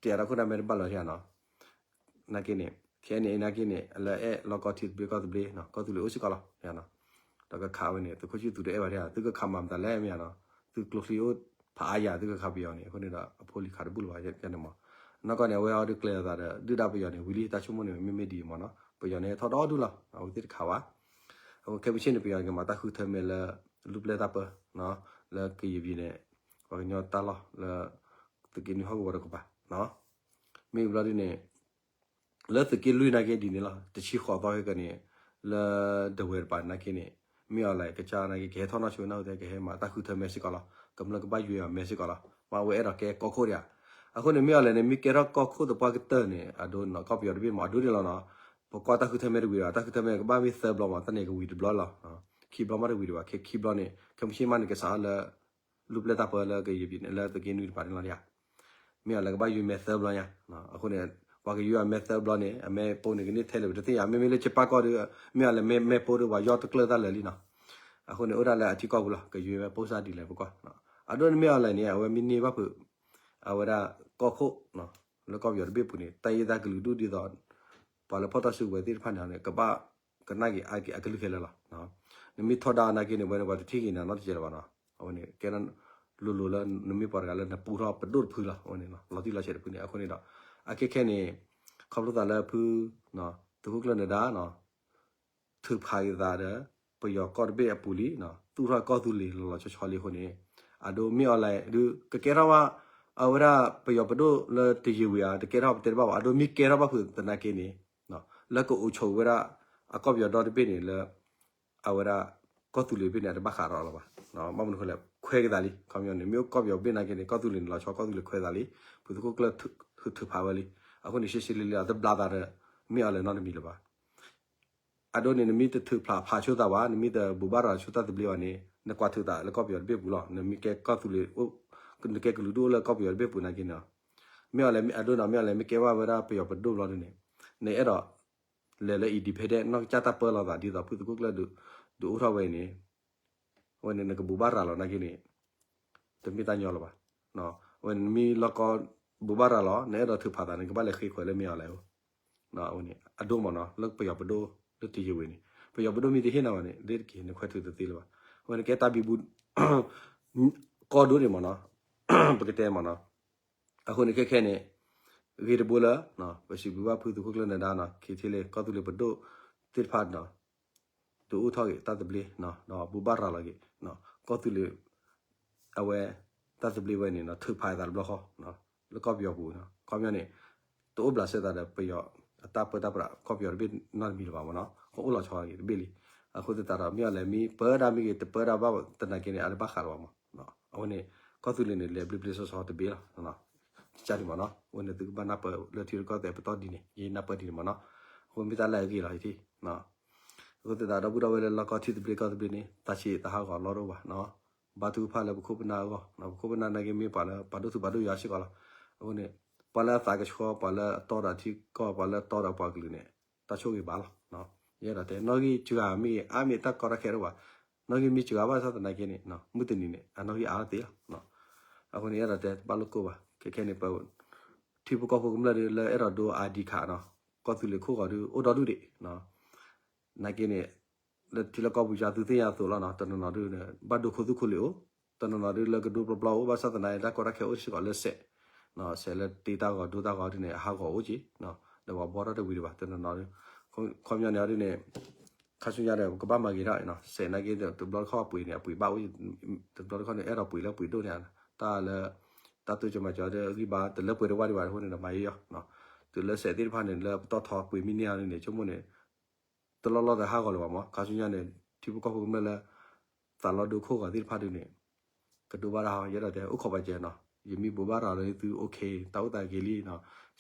တဲအါထီၣ်ခိၣ်နၢ်မဲတဘၣ်လီၤနီၤ, နာ်က့န့ၣ် KNA နာ်က့န့ၣ် လၢအဲၣ်လီၤကီၢ်ထံသဘျ့ကီၢ်သဘျ့ ကီၢ်သူလ့ၤအိၣ်စ့ၢ်ကီးလီၤ, ဒီးကခးဝဲန့ၣ် သုးခိၣ်ဆံၣ်သူးတအဲၣ်ဘၣ်ထဲ သုကခးမၤမတၤလဲၣ်မ့ၢ်နီၤ, သုကျိချံအိၣ်ဖးအါယၤ သုကခးပယီၤန့ၣ် အဃိန့ၣ်ဒီး အဖိလံၤခးတဘူၣ်လၢၤဘၣ်န့ၣ်မး, နီၢ်ကီၢ်န့ၣ် အဝဲအီၤဒုးကျဲၤအသးဒီး ဒုၣ်ဒါပယီၤန့ၣ် ဝံၤလံတၢ်ဆိကမိၣ်န့ၣ် မ့မ့ၢ်ဒ်အံၤမးနီၤ, ပယီၤန့ၣ်ဟဲထီၣ်ဒီဒူၣ်လီၤ, အဝဲသ့ၣ်တခးဘၣ် အဝဲခဲမုၢ်ဆ့ၣ်န့ၣ် ပယီၤကမၤတၢ်ဃုထၢမဲလၢ လူၤပျဲၢ်တၢ်ပၢ လၢကယံာ်ပံၤန့ၣ် ပှၤကညီတၢ်လီၢ်လၢ သုးက့နွံဟီၣ်ကဝီၤတကပၤ, မ့ၢ်ဘျီဒ်န့ၣ် လၢသုးက့လွံၢ်နာ်က့ဒ်န့ၣ်လီၤ, တဆံဃိးသီခဲကနံၣ် လၢဒဝဲၢ်တပၤနာ်က့န့ၣ် မ့ၢ်အီၤလဲၣ်ကစၢ်နာ်က့ ကဟဲထီၣ်နီၢ်ဆိနီၢ်ဝဲတဲ ကဟဲမၤတၢ်ဃုထၢမဲစ့ၢ်ကီးလီၤ, ကမျၢၢ်ကဘၣ်ယွ့အီၤမဲစ့ၢ်ကီးလီၤ, မ့ၢ်အဝဲအဲၣ်ဒိးကဲကီၢ်ခိၣ်ဒံးဧါ, အဃိန့ၣ် မ့ၢ်အီၤလဲၣ်န့ၣ် မ့ၢ်ကဲထီၣ်ကီၢ်ခိၣ်သပှၢ်ကတၢၢ်န့ၣ် အဒိန့ၣ် ကီၢ်ပယီၤတဘ့ၣ်မး အဒိန့ၣ်လီၤနီၤ, ပကွၢ်တၢ်ဃုထၢမဲတဝံၤဒီး တၢ်ဃုထၢမဲကဘၣ်မ့ၢ်သၢဘျီမး တၢ်န့ၣ်ကဝံၤတဘျီလီၤ, ခံဘျီမးတဝံၤဒံးဘၣ် ခဲခံဘျီန့ၣ် ခဲမုၢ်ဆ့ၣ်မးန့ၣ် ကစးထီၣ်လၢ လူၤပျဲၢ်တၢ်ပၢလၢကယံာ်ပံၤန့ၣ် လၢသုးက့နွံတပၤန့ၣ်လီၤဒံးဧါ, မ့ၢ်အီၤလဲၣ်ကဘၣ်ယွ့မဲသၢဘျီညါ, အဃိန့ၣ် ပှၤကယွ့အီၤမဲသၢဘျီန့ၣ် အမဲပိန့ၣ်ကန့ၢ်ထဲလဲၣ်ပတသ့ၣ်ညါ, မ့မ့ၢ်လၢကပၢ်ကီၢ်ဒီး မ့ၢ်အီၤလဲၣ်မဲပိဒီး ပှၤယီၢ်တကျၢၢ်တၢ်လၢာ်လံနီၤ, အဃိန့ၣ် အိၣ်ဒၣ်လၢအထံကီၢ်ပူၤလီၤ, ကယွ့မဲပိစၢ်ဒ်လဲၣ်ပကွၢ်, အဒိန့ၣ်မ့ၢ်အီၤလဲၣ်န့ၣ် အဝဲမ့ၢ်န့ၢ်ဘၣ်ဖုး အဝဲဒၣ်ကီၢ်ခိၣ် လၢကီၢ်ပယီၤတဘ့ၣ်ပူၤန့ၣ် တၢ်ယ့ၢ်တၢ်ကလုာ်ဒူၣ်ဒ်သိး ပှၤလၢဖီၣ်တၢ်စုကဝဲၤသ့ၣ်တဖၣ်န့ၣ် ကဘၣ်ကနၣ်က့ၤအါက့ၤအကလုၢ်ခဲလၢာ်လီၤ, နမ့ၢ်ထီဒါနာ်က့န့ၣ် ဝဲန့ၣ်ပှၤတထံၣ်က့ၤနၤနီတစဲးလၢၤဘၣ်နီၤ, အဝဲန့ၣ် ကဲထီၣ်လိၤလိၤလၢနမ့ၢ်ပှၤတဂၤလၢနပူထီၣ်ပဒိၣ်တဖုလီၤ, အဝဲန့ၣ် လီၤတံၢ်လီၤဆဲးတဖုန့ၣ် အဃိန့ၣ်ဒီး အခဲခဲန့ၣ် ခီဖျိသးလၢဖု သုးခိၣ်ကျၢၢ်နဒါနီၤ ထုးဖးက့ၤသးဒီး ပယီၤကီၢ်တဘ့ၣ်အပူၤလံ, သူၣ်ထီၣ်ကီၢ်သူလ့ၤလီၤလီၤဆီဆီလံအဃိန့ၣ် အဒိမ့ၢ်အီၤလဲၣ်ဒုး ကကဲထီၣ်ဘၣ် အဝဲဒၣ်ပယီၤပဒိၣ်လၢတယံာ်ဝံၤဧါ တကဲထီၣ်ပတဲတဘၣ်ဘၣ် အဒိမ့ၢ်ကဲထီၣ်ဘၣ်ဖုးသနာ်က့န့ၣ် လၢကအိၣ်ဆိးဝဲဒၣ် အကီၢ်ပယီၤဒီတဘ့ၣ်န့ၣ်လၢ အဝဲဒၣ် ကီၢ်သူလ့ၤတဘ့ၣ်န့ၣ် အတဘၣ်ဃးဒီးလီၤဘၣ်, ဘၣ်မနုၤအဃိလဲၣ် ခွဲက့ၤသးလံ ခီပညီန့ၣ် မ့ၢ်အိၣ်ကီၢ်ပယီၤတဘ့ၣ်နာ်က့န့ၣ် ကီၢ်သူလ့ၤန့ၣ်လီၤဆီ ကီၢ်သူလ့ၤခွဲသးလံ, ဖုးသကိးကျၢၢ်ထုးဖးဝဲလံ, အဃိန့ၣ် ရှဲရှဲလံလံ အတဘျါသးဒီး မ့ၢ်အီၤလဲၣ်နီတမံၤလၢၤဘၣ် အဒိန့ၣ် နမ့ၢ်တထုးဖးဖးဆိသးဘၣ် နမ့ၢ်တဘိးဘၣ်ရၤဆိတၢ်သဘျ့ဘၣ်န့ၣ် နကွၢ်ထုးသးလၢကီၢ်ပယီၤတဘ့ၣ်ပူၤလီၤ, နမ့ၢ်ကဲကီၢ်သူလ့ၤ နကဲကလုာ်ဒူၣ်အိၣ်လၢကီၢ်ပယီၤတဘ့ၣ်ပူၤနာ်က့န့ၣ်, မ့ၢ်အီၤလဲၣ် အဒိန့ၣ် မ့ၢ်အီၤလဲၣ် မ့ၢ်ကဲဘၣ်ဝဲဒၣ်ပယီၤပဒိၣ်ဘျီဒ်န့ၣ်, နအဲၣ်ဒိး လဲၤလၢ independent နီၢ်ကစၢ်တၢ်ပၢလီၤသး ဒ်သိးဖုသကိးကျၢၢ်ဒုးအိၣ်ထီၣ်ဝဲအံၤန့ၣ်, အဝဲန့ၣ် နကဘိးဘၣ်ရၤလီၤနာ်က့န့ၣ် တမ့ၢ်တၢ်ညီလၢၤဘၣ်, အဝဲန့ၣ် နမ့ၢ်လီၢ်ကီၢ်ဘိးဘၣ်ရၤလီၤ နအဲၣ်ဒိးထုးဖးသးန့ၣ် ကဘၣ်လဲၤဃ့ခွဲးလၢမ့ၢ်အီၤလဲၣ်, အဝဲန့ၣ် အဒိမ့ၢ်နီၤ လၢပယီၤပဒိၣ်လၢတယံာ်ဝံၤန့ၣ် ပယီၤပဒိၣ်မ့ၢ်တဟ့ၣ်နၤဘၣ်န့ၣ် လ့တက့ၤ နခွဲးထုးတသ့လၢၤဘၣ်, အဝဲန့ၣ်ကဲတၢ်ဘံဘူ ကီၢ်ဒိၣ်န့ၣ်မ့ၢ်နီၤ ပကတဲမ့ၢ်နီၤ အဃိန့ၣ်ခဲခဲန့ၣ် ဂ့ၤတဘိလၢ ပစံးဘျုးဘၣ်ဖုသကိးကျၢၢ်နဒါနီၤ ခံထံလ့ ကီၢ်သူလ့ၤပဒိၣ်သ့ၣ်တဖၣ်နီၤ ဒုးအိၣ်ထီၣ်က့ၤတၢ်သဘျ့ ဒီးဘိးဘၣ်ရၤလီၤက့ၤ ကီၢ်သူလ့ၤ အဝဲ တၢ်သဘျ့ဝဲန့ၣ်နီၤ ထုးဖးအသးတဘျီဃီ လၢကီၢ်ပယီၤပူၤနီၤ ခီပညီန့ၣ် တအိၣ်ဘျးစဲသးဒီးပယီၤ အတၢ်ပၢတၢ်ပြး ကီၢ်ပယီၤတဘ့ၣ်နီတမံၤလၢၤဘၣ်မ့ၢ်နီၤ ကအိၣ်လီၤဆီဂ့ၤတဘ့ၣ်လံ, အဃိသတးဒီး မ့ၢ်အီၤလဲၣ်မ့ၢ်ပၢဒၣ်မ့ၢ်ဂ့ၤ တပၢဒၣ်ဘၣ်သနာ်က့န့ၣ် အတဘၣ်ဃးလၢၤဘၣ်မ့ၢ် အဝဲန့ၣ် ကီၢ်သူလ့ၤန့ၣ် လဲၤဘျ့ဘျ့ဆှီဆှီတဘ့ၣ်လီၤ ကန့ၣ်မ့ၢ်နီၤ အဝဲန့ၣ်သုကဘၣ်နၢ်ပၢၢ်လၢထံရူၢ်ကီၢ်သဲးပတီၢ်ဒ်န့ၣ် ယနၢ်ပၢၢ်ဒ်န့ၣ်မ့ၢ်နီၤ အဃိမ့ၢ်တၢ်လၢအဂ့ၤလီၤယထံၣ် အဃိသတးဒီး ဒီပုၢ်ဒီဝဲၢ်လၢလီၢ်ကီၢ်ထံသဘျ့ကီၢ်သဘျ့န့ၣ် သးဆံးသးဟးဂီၤလီၢ်ဒိၣ်ဘၣ်နီၤ. ဘါထုကဖၣ်လၢပခိၣ်ပနၢ်အဂီၢ်, ပခိၣ်ပနၢ်နာ်က့မ့ၢ်ပှၤလၢပာ်ဒိၣ်သူၣ်ပာ်ဒိၣ်ယွၤစ့ၢ်ကီးလီၤ. အဃိန့ၣ် ပှၤလၢအသးကဆှီ, ပှၤလၢအတီဒီးထံကီၢ်, ပှၤလၢအတီဒီးပှၤကလုာ်န့ၣ် တၢ်ဆိၣ်ဂ့ၤဘၣ်လီၤ. ယအဲၣ်ဒိးတဲ နီၣ်ဂံၢ်စှၤမ့ၢ်ဂ့ၤ အါမ့ၢ်တၢ်ကီတၢ်ခဲတအိၣ်ဘၣ်. နီၣ်ဂံၢ်မ့ၢ်စှၤဘၣ်ဆၣ်သနာ်က့န့ၣ် မုၢ်တနံၤန့ၣ် အနီၣ်ဂံၢ်အါထီၣ်သ့လီၤ. အဃိန့ၣ် ယအဲၣ်ဒိးတဲ တဘၣ်လိာ်ကိၢ်ဘၣ်. ခဲခဲန့ၣ် ပ ထံဖိကီၢ်ဖိကမျၢၢ်ဒီး လၢအဲၣ်ဒိးဒိ ID card နီၤ, ကီၢ်သူလ့ၤခိၣ်ဂီၤဒီး အိၣ်ဒီဒူၣ်ဒံး. နာ်က့န့ၣ် လၢထံလၢကီၢ်ပူၤ ယၤသုသ့ၣ်ညါအသိးလီၤနီၤ, တနီၤနီၤဒုးန့ၣ် ဘၣ်ဒိခိၣ်သူခိၣ်လံၤအိၣ်, တနီၤနီၤဒုးလၢကဒိပျီပျီအိၣ်, ဘၣ်ဆၣ်သနာ်က့ တၢ်ကီတၢ်ခဲအိၣ်စ့ၢ်ကီးလၢစဲး, စဲးလၢတ့တၢ်ဂီၤဒိတၢ်ဂီၤဒုးန့ၣ် အဟးဂီၤအိၣ်က့ၤ, ဒီးပှၤဘှီထီၣ်တဝံၤဒံးဘၣ် တနီၤနီၤဒုး, ခီပညီန့ၣ်ဒုးန့ၣ် ခါဆူညါဒီး ကဘၣ်မၤဂ့ၤထီၣ်နီၤ, စဲးနာ်က့ တဘျီတခီၣ်အပှ့ၤန့ၣ် အပှ့ၤဘၣ်အိၣ်, တဘျီတခီၣ်န့ၣ် အဲၣ်ဒိးပှ့ၤလၢပှ့ၤဒိၣ်န့ၣ်, တၢ်လၢ တၢ်တိစၢၤမၤစၢၤဒီးဂံၢ်ဘါ တလၢပှဲၤတဝၢ်ဒံးဘၣ်အဃိန့ၣ်ဒီး မၤယံာ်ယီၤ, တုၤလၢစဲးသ့ၣ်တဖၣ်န့ၣ် လၢပတီၢ်ထီပှ့ၤမံန့ၢ်အီၤဒုးန့ၣ် ဆိကမိၣ်န့ၣ် တလီၢ်လီၢ်တဟးဂီၤလၢၤဘၣ်မး, ခါဆူညါန့ၣ် ထံဖိကီၢ်ဖိကမျၢၢ်လၢ သးလီၤဒိခိၣ်ဂီၤသ့ၣ်တဖၣ်ဒုးန့ၣ် ကဒိဘၣ်တၢ်ဟီ ယအဲၣ်ဒိးတဲ အိၣ်ခိးပာ်စဲၤနီၤ, ယမ့ၢ်ဘိးဘၣ်ရၤလၢသု okay တၢ်အိၣ်သးဂ့ၤလံနီၤ,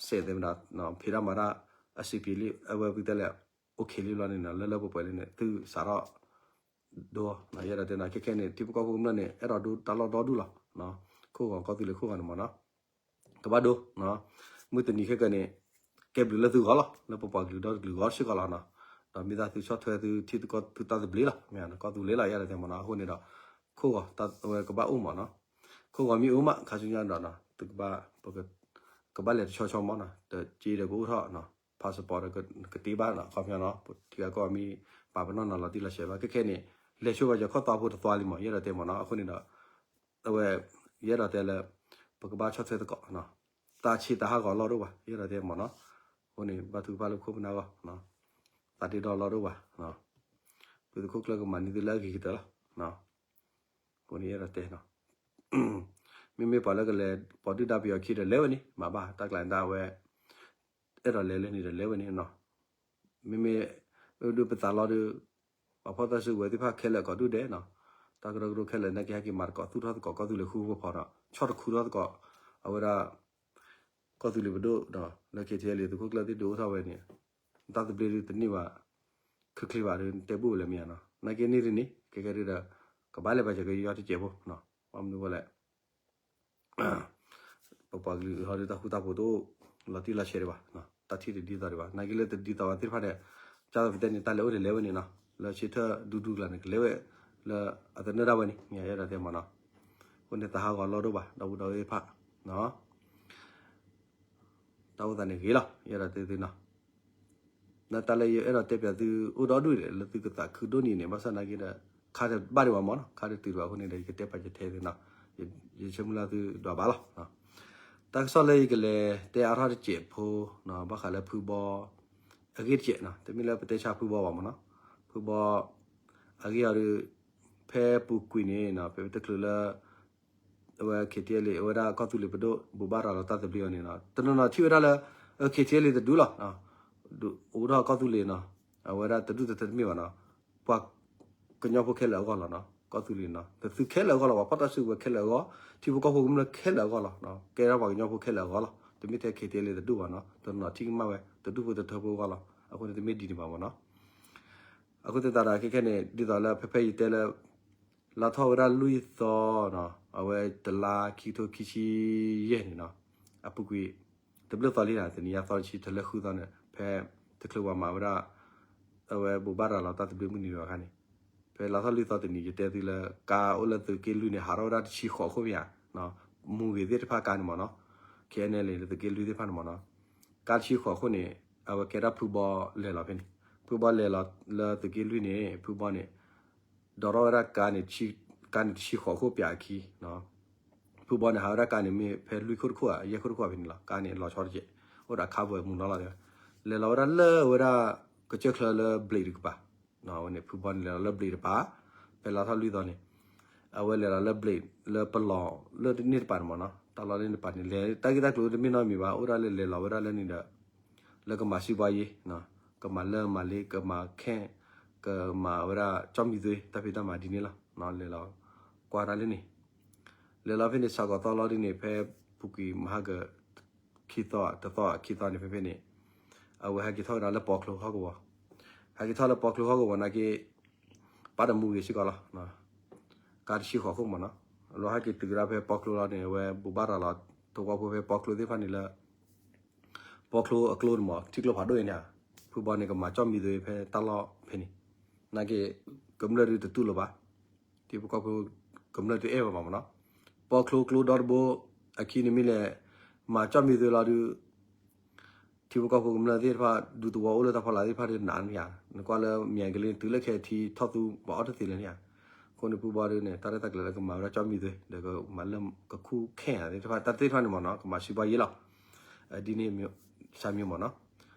စဲးသ့ၣ်မတၤ ဖံးတၢ်မၤတၢ် အဆင်ပြေလံ အဝဲပတဲလဲၣ် okay လံဘျီန့ၣ်နီၤ, လၢလၢပှဲၤပှဲၤလံန့ၣ် သုစးထီၣ် ဒိနီၤ, ယအဲၣ်ဒိးတဲနီၤ, ခဲခဲန့ၣ် ထံဖိကီၢ်ဖိကမျၢၢ်န့ၣ် အဲၣ်ဒိးဒိတၢ်လီၢ်ဒီဒူၣ်လီၤ, ခိၣ်ဂီၤကီၢ်သူလ့ၤခိၣ်ဂီၤန့ၣ်မးနီၤ, ကဘၣ်ဒိ, မုၢ်တနံၤခဲကနံၣ်န့ၣ် ကဲဘျုးလၢသုဂီၢ်လီၤ, လၢပပှၤကလုာ်ဒီတကလုာ်ဂီၢ်စ့ၢ်ကီးလီၤနီၤ, ဒီးမ့ၢ်တၢ်သုဆီၣ်ထွဲသုထံသုကီၢ်သုတၢ်သဘျ့လီၤ, မ့ၢ်ကီၢ်သူလ့ၤလီၤ ယအဲၣ်ဒိးတဲမးနီၤ, အဃိန့ၣ်ဒီး ခိၣ်ဂီၤဝဲကဘၣ်အိၣ်မးနီၤ, ခိၣ်ဂီၤမ့ၢ်အိၣ်မး ခါဆူညါဒီး သုကဘၣ် ကဘၣ်လဲၤတဆီဆီမးနီၤ, တက့ဒီးကအိၣ်ထီၣ် passport ဒီးကတ့ဘၣ်နီၤ, ခီပညီနီၤ, ထံဂၤကီၢ်ဂၤမ့ၢ်ပာ်ပနီၣ်နီၤလီၤတံၢ်လီၤဆဲးဘၣ် ခဲခဲန့ၣ် လဲၤဆိဘၣ်ယခီၣ်သီဖိတသွါလံမး ယအဲၣ်ဒိးတဲမးနီၤ, အဃိန့ၣ်ဒီး အဝဲ ယအဲၣ်ဒိးတဲလၢ ပကဘၣ်ဆီၣ်ထွဲသကိး တၢ်ဆံးတၢ်ဟးဂီၤလီၢ်ဒိၣ်ဘၣ် ယအဲၣ်ဒိးတဲမးနီၤ, အဃိန့ၣ် ဘါထုကဖၣ်လၢခိၣ်ပနၢ်ဂီၢ် သးတ့ဒီလီၢ်ဒိၣ်ဘၣ်, ဖုသုးခိၣ်ကျၢၢ်ကမၤန့ၢ်သုလၢအဂ့ၤကတၢၢ်လီၤ, အဃိန့ၣ်ယအဲၣ်ဒိးတဲနီၤ, မ့မ့ၢ်ပှၤလၢကလဲၤပိာ်ဒုၣ်ဒါပယီၤခံဒီးလဲၤဝဲန့ၣ် မၤဘၣ်တၢ်ကျါန့ၣ်ဒၣ်ဝဲ အဲၣ်ဒိးလဲၤလၢန့ၣ်ဒီးလဲၤဝဲန့ၣ်နီၤ, မ့မ့ၢ် ဒုးပသးလီၤဒီး ပှၤဖီၣ်တၢ်စုကဝဲၤသ့ၣ်တဖၣ်ခဲလၢာ်ကိးဒူၣ်ဒဲးနီၤ, တၢ်ကရၢကရိခဲလၢာ်နာ်က့ဟဲက့ၤမၤသကိး သူၣ်ထီၣ်သကိးကီၢ်သူလ့ၤဃူဖိဖီဒီး ဆီၣ်တခူထီၣ်သကိး အဝဲဒၣ် ကီၢ်သူလ့ၤပဒိၣ်ဒီး လၢ KTLA သုးခိၣ်ကျၢၢ်သ့ၣ်ဒုးအိၣ်ထီၣ်ဝဲန့ၣ် တၢ်သဘျ့ဒုးတန့ၢ်ဘၣ် ချ့ချ့ဘၣ်ဒီး တဲဘူၣ်ဝဲလၢမ့ၢ်ဧါနီၤ, နာ်က့န့ၣ်ဒ်န့ၣ် ခဲကဲဒုးဒီး ကဘၣ်လဲၤဘၣ်စၢၤကယီတစဲးဖိနီၤ, ဘၣ်မနုၤဝဲလဲၣ် ပပှၤကလုာ်ဟီဒုးတၢ်ဃူတၢ်ဖိးတအိၣ် လီၤတံၢ်လီၤဆဲးဒံးဘၣ်, တၢ်ထံၣ်တဒ်သိးဒံးဘၣ်, နာ်က့လၢတဒ်သိးဘၣ်သ့ၣ်တဖၣ်ဒီး ကၢ်သပတဲန့ၣ် တၢ်လဲၤအိၣ်န့ၣ်လဲၤဝဲန့ၣ်နီၤ, လၢဆ့ထၢၣ်ဒူဒူကျါန့ၣ် ကလဲၤဝဲ လၢအသနၢၣ်ဒၣ်ဝဲန့ၣ် မ့ၢ်ယအဲၣ်ဒိးတဲမးနီၤ, အဃိန့ၣ်သးဟးဂီၤလီၢ်ဒိၣ်ဘၣ် ဒီပုၢ်ဒီဝဲၢ်သ့ၣ်တဖၣ် တၢ်အိၣ်သးန့ၣ်ဂ့ၤလီၤ ယအဲၣ်ဒိးတဲသုနီၤ, လၢတၢ်လၢယအဲၣ်ဒိးတဲပၠးသုအိၣ်ဒီဒူၣ်န့ၣ် လၢသုကသးခုဒိၣ်န့ၢ်န့ၣ် ဘၣ်ဆၣ်နာ်က့ဒီး ခါတဘၣ်ဒံးဘၣ်မးနီၤ, ခါတတုၤဒံးဘၣ်အဃိန့ၣ်ဒီး ယကတဲပာ်ကထဲသုနီၤ, ယဆၢမုၢ်လၢ်သုဒွးဘၣ်လီၤ. တၢ်ကစီၣ်လၢယကလဲၤတဲအါထီၣ်တစဲးဖိ ဘၣ်ဃးလၢဖုဘီ အဂ့ၢ်တစဲးနီၤ, တမ့ၢ်လၢပတဲဆါဖုဘီဘၣ်မးနီၤ, ဖုဘီ အဂ့ၢ်အီၤဒီး ဖဲပူၤကွံာ်န့ၣ်နီၤ ပတချုးလၢ အဝဲ KTLA အဝဲဒၣ်ကီၢ်သူလ့ၤပဒိၣ် ဘိးဘၣ်ရၤလီၤတၢ်သဘျ့အီၤန့ၣ်နီၤ, တနီၤနီၤထံၣ်ဝဲဒၣ်လၢ KTLA တဒူၣ်လီၤ, အိၣ်ထီၣ်ကီၢ်သူလ့ၤနီၤ, အဝဲဒၣ်တဒူၣ်တထၢတမ့ၢ်ဘၣ်နီၤ, ပှၤကညီဖိခဲလၢာ်အဂီၢ်လီၤနီၤ, ကီၢ်သူလ့ၤနီၤ, သုခဲလၢာ်အဂီၢ်လီၤ, ပှၤဖီၣ်တၢ်စုကဝဲၤခဲလၢာ်အဂီၢ်, ထံဖိကီၢ်ဖိကမျၢၢ်ခဲလၢာ်အဂီၢ်လီၤ, ကဲထီၣ်ပှၤကညီဖိခဲလၢာ်အဂီၢ်လီၤ, တမ့ၢ်ထဲ KTLA တဒူၣ်ဘၣ်နီၤ, တနီၤထံၣ်ကမၣ်ဝဲ တဒူၣ်ဖိတထၢဖိအဂီၢ်လီၤ, အဃိန့ၣ်တမ့ၢ်ဒ်န့ၣ်ဘၣ်မးနီၤ. အဃိသတးဒီးခဲခဲန့ၣ် ဒ်သိးလၢဖဲဖဲယတဲလၢ လါထီၣ်ဝဲဒၣ်လွံၢ်သီနီၤ, အဝဲတလါခံကထိခံဆံယဲၢ်န့ၣ်နီၤ, အပူၤကွံာ် တဘျုးသီလံနီၤ, တနံၤညါသီတဆံ တလၢဃုသီန့ၣ် ဖဲတချုးပှၤမၤဝဲဒၣ် အဝဲဘိးဘၣ်ရၤလီၤတၢ်သဘျ့မုၢ်နံၤဒီးအခါန့ၣ်, ဖဲလါထီၣ်လွံၢ်သီတနံၤ ယတဲသုလၢ ကါအိၣ်လၢသုးက့လွံၢ်န့ၣ် ဟးထီၣ်ဝဲဒၣ်တဆံဃိးခိၣ်မ့ၢ်ဧါ, မူဂ့ၤသ့ၣ်တဖၣ်ကါန့ၣ်မးနီၤ, KNLA လၢသုးက့လွံၢ်သ့ၣ်တဖၣ်န့ၣ်မးနီၤ, ကါတဆံဃိးခိၣ်န့ၣ် အဝဲကဲဒၣ်ဖုဘီလဲၤလီၤဖဲန့ၣ်, ဖုဘီလဲၤလီၤလၢသုးက့လွံၢ်န့ၣ် ဖုဘီန့ၣ် ဒိးထီၣ်ဝဲဒၣ် ကါန့ၣ်တဆံဃိးခိၣ်ပၠးအခံ, ဖုဘီန့ၣ် ဟးဝဲဒၣ်ကါန့ၣ်မ့ၢ်ဖဲလွံၢ်ခိၣ်တခိၣ်ဧါ ယဲၢ်ခိၣ်တခိၣ်ဧါဖဲန့ၣ်လီၤ, ကါန့ၣ်လီၤဆီတကဲး, အိၣ်ဒီးခါပှဲၤမုၢ်နီၤလီၤ, လဲၤလီၤဝဲဒၣ်လၢဝဲဒၣ် ကစၢၢ်ချၢလၢဘျံးတကပၤ, ဝဲန့ၣ် ဖုဘီန့ၣ်လဲၤလီၤလၢဘျံးတပၤ, ဖဲလါထီၣ်လွံၢ်သီန့ၣ် အဝဲလဲၤလီၤလၢဘျံး လၢပလီၢ်လၢန့ၣ်တပၤန့ၣ်မးနီၤ, တၢ်လီၢ်န့ၣ်တပၤန့ၣ် လဲၤတၢ်ဂ့ၢ်တၢ်ကျိၤတမ့ၢ်နီတမံၤဘၣ်, အိၣ်ဒၣ်လၢလဲၤလီၤဝဲဒၣ်လၢန့ၣ်ဒီး လၢကမၤစံးပှၤယ့ၤ, ကမၤလၢမၤလ့ ကမၤခဲ, ကမၤဝဲဒၣ်ကၠီၣ်မံၤသွ့ တၢ်ဖံးတၢ်မၤဒ်န့ၣ်လီၤ, လဲၤလီၤကွၢ်တၢ်လၢန့ၣ်, လဲၤလီၤဖဲန့ၣ် စးကီးသီလီၤဒ်န့ၣ် ဖဲပူၤကွံာ်မဟါက ခံသီ တသီခံသီန့ၣ် ဖဲဖဲန့ၣ် အဝဲဟဲက့ၤထီၣ်ကဒီးလၢပီၤကျိၤဟီၣ်ကဝီၤ, အက့ၤထီၣ်လၢပီချိဟီၣ်ကဝီၤနာ်က့ ပၢ်တမူဂ့ၤစ့ၢ်ကီးလီၤ. ကါတဆံဃိးခိၣ်မ့ၢ်နီၤ, လီၤဟဲက့ၤတုၤကဒါဖဲပီချိလီၤန့ၣ် အဝဲဘူးဘၣ်ရၤလီၤသဝီဖိဖဲပီချိသ့ၣ်တဖၣ်န့ၣ်လၢ ပီချိအကျိန့ၣ်မ့ၢ် ထံကျိဖးဒိၣ်အံၤန့ၣ်ဧါ, ဖုဘီန့ၣ် ကမၤကၠီၣ်မံၤသွ့ဖဲတၢ်လီၢ်ဖဲန့ၣ်, နာ်က့ ကမျၢၢ်ဒုတတူၢ်လိာ်ဘၣ်, ထံဖိကီၢ်ဖိ ကမျၢၢ်တအဲၣ်ဝဲဘၣ်မ့ၢ်နီၤ, ပီချိကျိဒီတဘိ အခံန့ၣ်မ့ၢ်လဲၣ် မၤကၠီၣ်မံၤသွ့လီၤဒုး ထံဖိကီၢ်ဖိကမျၢၢ်သ့ၣ်တဖၣ် ဒူသဝီအိၣ်လၢတၢ်ဖီလာ်သ့ၣ်တဖၣ်ဒုးနးန့ၣ်ဧါ, နကွၢ်လၢမံၤကလ့ တုၤလၢခဲအံၤထံထီၣ်သူ ပှၤအီၣ်တသ့လၢၤန့ၣ်ဧါ, အဃိန့ၣ်ဖုဘီဒုန့ၣ် တၢ်ရဲၣ်တၢ်ကျဲၤလၢကမၤဝဲဒၣ်ကၠီၣ်မံၤသွ့ ဒီးကမၤလၢကခူၣ်ခဲအံၤသ့ၣ်တဖၣ် တၢ်သ့ၣ်တဖၣ်န့ၣ်မ့ၢ်နီၤ ကမၤစံးဘှါယ့လီၤ, ဒ်န့ၣ် ဆၢမံၤမ့ၢ်နီၤ,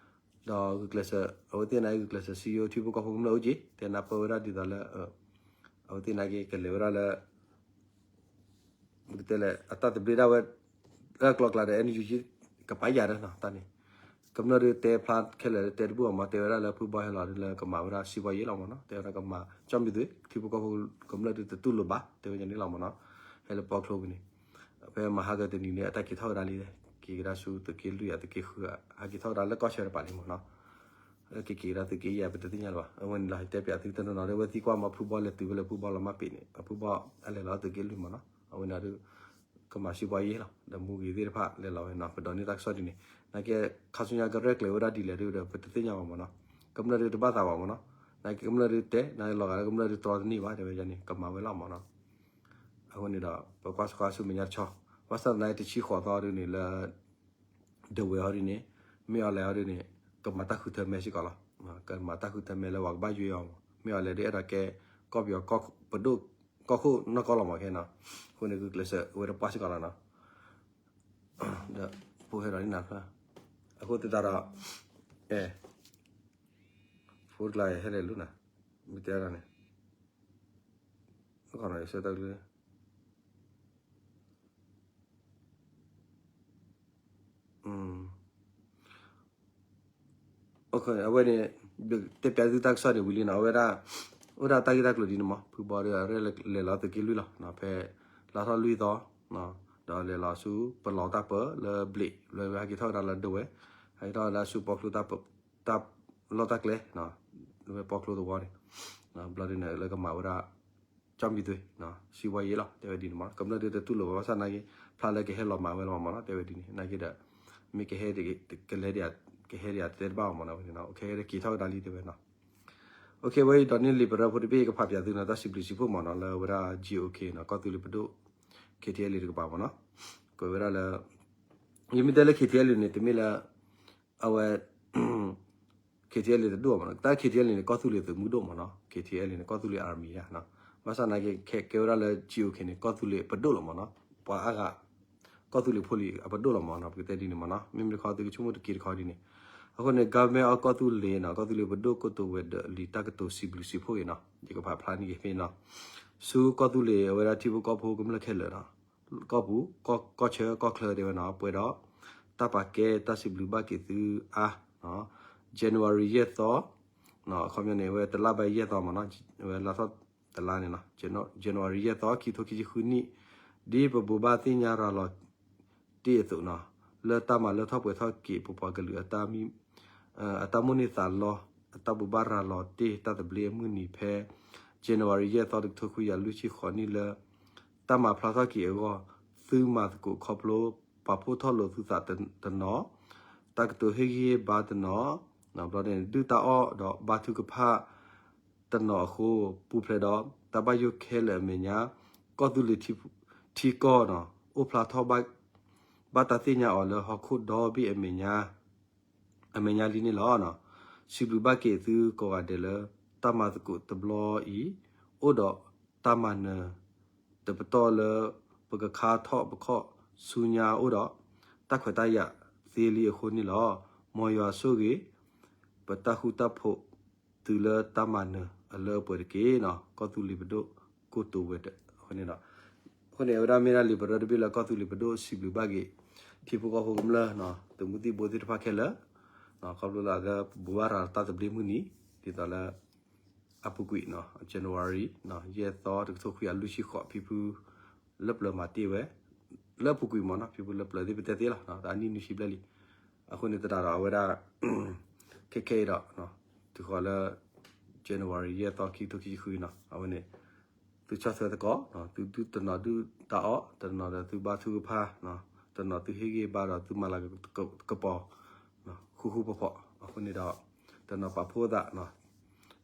ဒီးဂုာ်ကျဲးစၢး အဝဲသ့ၣ်နာ်က့ ဂုာ်ကျဲးစၢးစံယိထံဖိကီၢ်ဖိကမျၢၢ်အိၣ်က့ၤ တဲနၢ်ပၢၢ်ဝဲဒၣ်ဒ်သိးလၢ အဝဲသ့ၣ်နာ်က့ ကလဲၤဝဲဒၣ်လၢ ပကတဲလဲၣ် အတၢ်သဘျ့ဒၣ်ဝဲ လၢကျီကျါဒီး NUG ကပာ်ယၤဒီးနီၤ တၢ်န့ၣ် ကမျၢၢ်ဒုးတဲဖျါခဲလၢာ်လၢတဲတဘူၣ်အီၤမ့ၢ် တဲဝဲဒၣ်လၢဖုဘီဟဲလီၤဒုးလၢကမၤဝဲဒၣ်စံးဘှါယ့လီၤမ့ၢ်နီၤ တဲဝဲဒၣ်ကမၤကၠီၣ်မံၤသွ့ ထံဖိကီၢ်ဖိကမျၢၢ်ဒုးတတူၢ်လိာ်ဘၣ် တဲဝဲဒၣ်န့ၣ်လီၤမ့ၢ်နီၤ, ဟဲလၢပီချိက့ၤန့ၣ် ဖဲမဟါကတနံၤန့ၣ် အတၢ်က့ၤထီၣ်ကဒါလံ က့ၤကဒါဆူသုးက့လွံၢ် သုးက့ဃု ဟဲက့ၤထီၣ်ကဒါလၢကီၢ်ဆၢတပၤလံမ့ၢ်နီၤ က့ၤက့ၤကဒါသုးက့ယဲၢ် ပတသ့ၣ်ညါလၢၤဘၣ်, အဝဲန့ၣ်လီၤ တဲပၠးသုတနီၤနီၤ ဒီးအဝဲသံကွၢ်မ့ၢ်ဖုဘီလဲၤတုၤဖဲလဲၣ် ဖုဘီလီၤမၢ်ပ့ၤန့ၣ် ဖုဘီအလဲၤလီၤသုးက့လွံၢ်မ့ၢ်နီၤ အဝဲန့ၣ်ဒုး ကမၤစံးဘှါယ့လီၤ ဒီးမူဂ့ၤသ့ၣ်တဖၣ်လဲၤလီၤဝဲနီၤ ပဒိးန့ၢ်တၢ်ကစီၣ်ဒ်န့ၣ် နာ်က့ ခါဆူညါကရဲၣ်ကျဲၤဝဲဒၣ်ဒ်လဲၣ်ဒုးဒီး ပတသ့ၣ်ညါဘၣ်မ့ၢ်နီၤ, ကမျၢၢ်ဒုးတဘၣ်သးဘၣ်မ့ၢ်နီၤ, နာ်က့ကမျၢၢ်ဒုးတဲ နာ်က့လီၤဂာ်လၢကမျၢၢ်ဒုးတြီတန့ၢ်ဘၣ် တဲဝဲန့ၣ် ကမၤဝဲလီၤမ့ၢ်နီၤ အဃိန့ၣ်ဒီး ပကွၢ်စကွၢ်ဆူမဲာ်ညါတဆီ ဘၣ်ဆၣ်သနာ်က့တဆံဃိးသီဒုးန့ၣ်လၢ ဒဝဲၢ်ဟီဒုးန့ၣ် မ့ၢ်အီၤလဲၣ်ဟီဒုးန့ၣ် ကမၤတၢ်ဃုထၢမဲစ့ၢ်ကီးလီၤ, ကမၤတၢ်ဃုထၢမဲလၢပှၤကဘၣ်ယွ့အီၤမ့ၢ် မ့ၢ်အီၤလဲၣ်ဒုးအဲၣ်ဒိးကဲ ကီၢ်ပယီၤပဒိၣ် ကီၢ်ခိၣ်နီၢ်ကီၢ်လီၤမ့ၢ်ခဲနီၤ, အဃိန့ၣ်ဂုာ်ကျဲးစၢးဝဲတပှၢ်စ့ၢ်ကီးလီၤနီၤ, ဒီးဖိဟဲဒီးန့ၣ်နၤဖျါ အဃိသတးဒီး အဲ ဖိတကျါဟဲလဲၤလူၤနၤ မ့ၢ်တဲဒၣ်န့ၣ် အခီနီၤ ယဆၢတၢ်ကလုၢ် အဝဲန့ၣ် တဲပၠးသုတၢ်ကစီၣ်န့ၣ်ဝံၤလံနီၤ အဝဲဒၣ် အိၣ်ဒၣ်တၢ်ဂ့ၢ်တၢ်ကျိၤဒ်န့ၣ်မး ဖုဘီဒီး ရဲၣ်လဲၤလီၤသုးက့လွံၢ်လီၤ ဖဲ လါထီၣ်လွံၢ်သီ ဒီးလဲၤလီၤဆူပလီၤတၢ်ပၢလၢဘျံး လၢဟဲက့ၤထီၣ်ကဒါလၢဒဝဲၢ် ဟဲက့ၤထီၣ်ကဒါဆူပီချိတၢ် တၢ်လီၢ်တၢ်ကျဲ ဝဲပီချိသဝီန့ၣ် ဘျီဒ်န့ၣ် လၢကမၤဝဲဒၣ် ကၠီၣ်မံၤသွ့ စံးဝဲယဲလီၤ တဲဝဲဒ်န့ၣ်မး ကမျၢၢ်ဒုးတတူၢ်လိာ်ဝဲဘၣ်ဆၣ်နာ်က့ ဖျါလၢကဟဲလီၤမၤဝဲလီၤမးနီၤ တဲဝဲဒ်န့ၣ် နာ်က့ဒီး မ့ၢ်ကဟဲ ကလဲၤဒ် ကဟဲဒ်တဲတဘၣ်မးနီၤ ဝဲန့ၣ်နီၤ ခဲက့ၤထီၣ်ကဒါလံတဲဝဲနီၤ ဝဲအံၤဒီးန့ၣ်လံာ်ပရၢဖိတဘ့ၣ်ကဖးပၠးသုနီၤ တၢ်စံးဘျုးစံးဖှိၣ်မးနီၤ လၢဝဲဒၣ် GOK နီၤ ကီၢ်သူလ့ၤပဒိၣ် KTLA တကပၤမးနီၤ ကွဲးဝဲဒၣ်လၢ ယမ့ၢ်တဲလၢ KTLA န့ၣ် တမ့ၢ်လၢ အဝဲ KTLA တဒိၣ်မးနီၤ တၢ် KTLA န့ၣ် ကီၢ်သူလ့ၤသုးမုၢ်ဒိၣ်မးနီၤ KTLA န့ၣ် ကီၢ်သူလ့ၤ army ဧါ ဘၣ်ဆၣ်နာ်က့ ကဲဝဲဒၣ်လၢ GOK န့ၣ် ကီၢ်သူလ့ၤပဒိၣ်လီၤမးနီၤ ပှၤအါဂၤ ကီၢ်သူလ့ၤဖိလံၤအပဒိၣ်လီၤမးနီၤ ပကတဲဒ်န့ၣ်မးနီၤ မ့မ့ၢ်တခီသုကဆိကမိၣ်တက့ၢ်တခီဒ်န့ၣ် အဃိန့ၣ် government of ကီၢ်သူလ့ၤနီၤ ကီၢ်သူလ့ၤပဒိၣ်ကိတိာ်ဝဲၤဒၢးလံာ်တၢ်ကတိၤစံးဘျုးစံးဖှိၣ်အံၤနီၤ ယကဖးဖျါန့ၢ်က့ၤဖဲနီၤ ဆူကီၢ်သူလ့ၤအဝဲဒၣ်ထံဖိကီၢ်ဖိကမျၢၢ်ခဲလၢာ်နီၤ ကီၢ်ပူၤ ကီၢ်ဆၢကီၢ်ချၢတဲဝဲနီၤ ပှဲၤဒီး တၢ်ပာ်ကဲတၢ်စံးဘျုးဘၣ်က့ၤသုအါ January ယဲၢ်သီ အခီပညီန့ၣ် အဝဲတလါဘၣ်ယဲၢ်သီမးနီၤ အဝဲလါထီၣ်တလါန့ၣ်နီၤ January ယဲၢ်သီ ခံထိခံဆံဃုနံၣ် ဒ်ပဘိးဘၣ်သ့ၣ်ညါရၤလီၤတ့ၢ်အသိးနီၤ လၢတၢ်မၤလၢထီၣ်ပှဲၤထီၣ်က့ၤပပှၤကလုာ်အတၢ် အတၢ်မိၣ်န့ၢ်သးလီ အတၢ်ဘိးဘၣ်ရၤလီၤတ့ၢ်တၢ်သဘျ့အမုၢ်နံၤဖဲ January ယဲၢ်သီ တကထိခွံကယၤလွံၢ်ဆံဃိးနံၣ်လၢ တၢ်မၤဖျါထီၣ်က့ၤအဂီၢ် သုမၤသကိးခီဖျိ ပာ်ဖှိၣ်ထီၣ်လိာ်သုသးတနီၤ တၢ်ကတိၤဟ့ၣ်ဂံၢ်ဟ့ၣ်ဘါတနီၤ ဘျီန့ၣ် ဒုၣ်တၢ်အီၣ်ဒီးဘါထုကဖၣ်တနီၤအဃိ ပူၤဖျဲးဒီးတၢ်ဘၣ်ယိၣ်ခဲလၢာ်အမဲာ်ညါ ကီၢ်သူလ့ၤထံကီၢ်နီၤ အိၣ်ဖျါထီၣ် ဘၣ်တၢ်သ့ၣ်ညါအီၤလၢဟီၣ်ခိၣ်ဒီဘ့ၣ်အမဲာ်ညါ အမဲာ်ညါလံန့ၣ်လီၤ. စံးဘျုးဘၣ်က့ၤသုကိးဂၤဒဲးလၢ တၢ်မၤသကိးတဘျီအံၤ အိၣ်ဒီးတၢ်မၤနၢၤ တပတီၢ်လၢ ပကခါထီၣ်ပခီၣ်ဆူညါအိၣ်ဒီး တၢ်ခွဲးတၢ်ယာ်သ့လံအဃိန့ၣ်လီၤ. မ်ယွၤဆိၣ်ဂ့ၤ ပတၢ်ဃူတၢ်ဖိးတုၤလၢတၢ်မၤနၢၤအလၢအပှဲၤတက့ၢ်နီၤ. ကီၢ်သူလ့ၤပဒိၣ်ကိတိာ်ဝဲၤဒၢး အဃိန့ၣ်ဒီး အဃိန့ၣ် အဝဲဒၣ်မ့ၢ်ဒၣ်လံာ်ပရၢတဘ့ၣ်လၢကီၢ်သူလ့ၤပဒိၣ်စံးဘျုးဘၣ်က့ၤ ထံဖိကီၢ်ဖိကမျၢၢ် သုးမုၢ်သံၣ်ဘိသ့ၣ်တဖၣ်ခဲလၢာ် ခီဖျိလၢအကဘိးဘၣ်ရၤတၢ်သဘျ့မုၢ်နံၤ ဒ်သိးလၢ အပူၤကွံာ် January ယဲၢ်သီ တကထိခွံကယၤလွံၢ်ဆံဃိး ဖံဖုလၢပျၢၤမၤတ့ၢ်ဝဲ လၢအပူၤကွံာ်မ့ၢ်နီၤ ဖံဖုလၢပျၢၤသ့ၣ်ပတဲသ့လီၤ တၢ်နံၣ်နွံဆံဘျဲၣ်လံ. အဃိန့ၣ်သတးဒီးအဝဲဒၣ် ခဲခဲအံၤဒီး တုၤဃီၤလၢ January ယဲၢ်သီ ခံကထိခံဆံဃုနီၤ, အဝဲန့ၣ် သုဆီၣ်ထွဲသကိး, သုဒုးတနီၤဒုးတၢ်အီၣ်, တနီၤဒီးသုဘါထုကဖၣ်, တနီၤသုဟ့ၣ်ဂံၢ်ဘါဒီးသုမၤလၤကပီၤ ဃူဃူဖိးဖိး, အဃိန့ၣ်ဒီး တနီၤပာ်ဖှိၣ်သး,